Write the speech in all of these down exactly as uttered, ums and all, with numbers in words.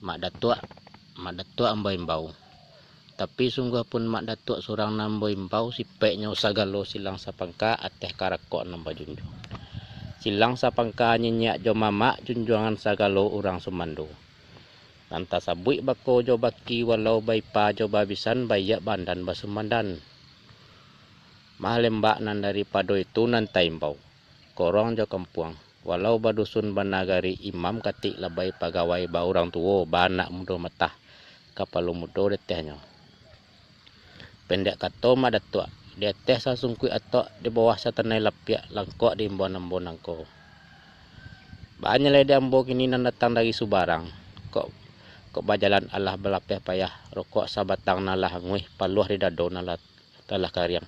Mak Datuak, Mak Datuak ambo imbau. Tapi sungguah pun Mak Datuak surang nan ambo imbau, sipeknyo sagalo silang sapangka ateh karakok nan bajunjuang. Silang sapangka nyinyiak jo mamak, junjuangan sagalo urang sumando. Nan tasabuik bako jo baki, walau baipa jo babisan, baiak baandan basumandan. Mah lembak nan daripado itu nan taimbau, korong jo kampuang, walau badusun banagari, imam katik labai pagawai, baurang tuo, baanak mudo matah, kapalo mudo detehnyo. Pendek kato Mak Datuak, di ateh sasungkuik atok, di bawah satanai lapiak, langkok di imbauan ambo nangko. Baa nyalai di ambo kini nan datang dari subarang, kok, kok bajalan alah balapeh payah, rokok sabatang nan lah anguih, paluah di dado nan lah, nan lah kariang,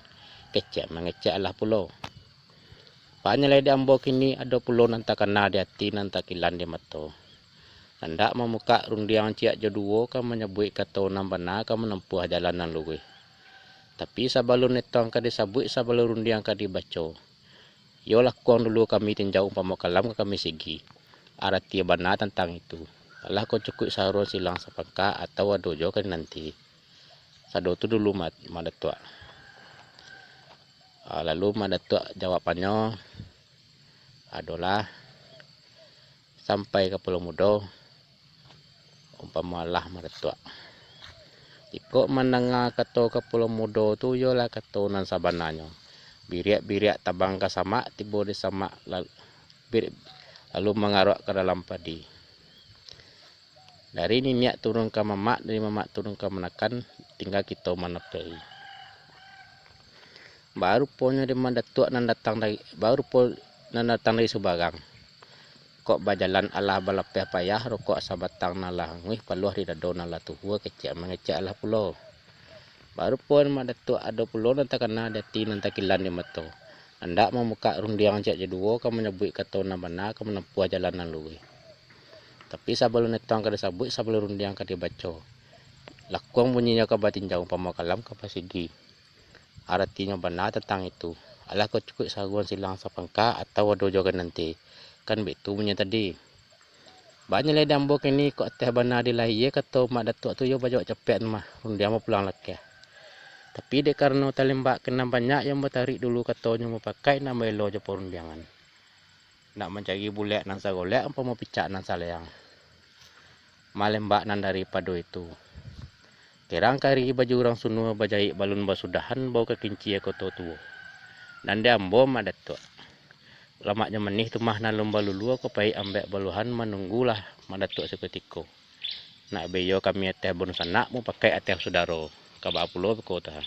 kecek mangecek alah pulo. Baa nyalai di ambo kini, ado pulo nan takana di ati, nan takilan di mato. Andak mamukak rundiang ciek jo duo, ka manyabuik kato nan bana, ka manampuah jalan nan luruih. Tapi sabalun etong ka disabuik, sabalun rundiang ka dibaco, iyo lakuang dulu kami tinjau, umpamo kalam ka kami sigi. Arati bana tantang itu, alah ko cukuik saruan silang sapangka, atau ado jo ka dinanti. Sado tu dulu, Mak, Mak Datuak. Ah, lalu Mak Datuak jawabannyo, adolah, sampai kapalo mudo, umpamo alah Mak Datuak. Jikok mandanga kato kapalo mudo tu, iyolah kato nan sabananyo. Biriak-biriak tabang ka samak, tibo di samak lal-, bir-, lalu mangaruak ka dalam padi. Dari niniak turun ka mamak, dari mamak turun ka manakan, tingga kito manapeh-i. Baa ruponyo di Mak Datuak nan datang dari, baa rupo nan datang dari subarang. Kok bajalan alah balapeh payah, rokok sabatang nan lah anguih, paluah di dado nan lah tuo, kecek mangecek alah pulo. Baa ruponyo Mak Datuak, ado pulo nan takana di ati, nan takilan di mato. Andak mamukak rundiang ciek jo duo, ka manyabuik kato nan bana, ka manampuah jalan nan luruih. Tapi sabalun etong ka disabuik, sabalun rundiang ka dibaco, lakuang bunyinyo ka batinjau, umpamo kalam ka basigi. Aratinyo bana tantang itu, alah ko cukuik saruan silang sapangka, atau ado jo ka dinanti. Kan baitu bunyinyo tadi. Baa nyalai di ambo kini, kok ateh bana dilahia kato Mak Datuak tu, iyo bajawab capek tu mah, rundiang bapulang lakeh. Tapi dek karano talembak ka nan banyak, iyo batarik dulu katonyo, mupakaik nan baelo jo parundiangan. Nak mancari bulek nan sagolek, umpamo picak nan saleang. Malembak nan daripado itu, kerang kari baju urang sunua, bajaik balun basudahan, bau ka kincia koto tuo. Nan di ambo Mak Datuak, lamaknyo manih tu mah nan alun balulua, kok paik ambek baluahan, manunggulah Mak Datuak sakutiko. Nak baiyo kami ateh bansanak, mupakaik ateh sudaro, ka baa pulo beko tu ha.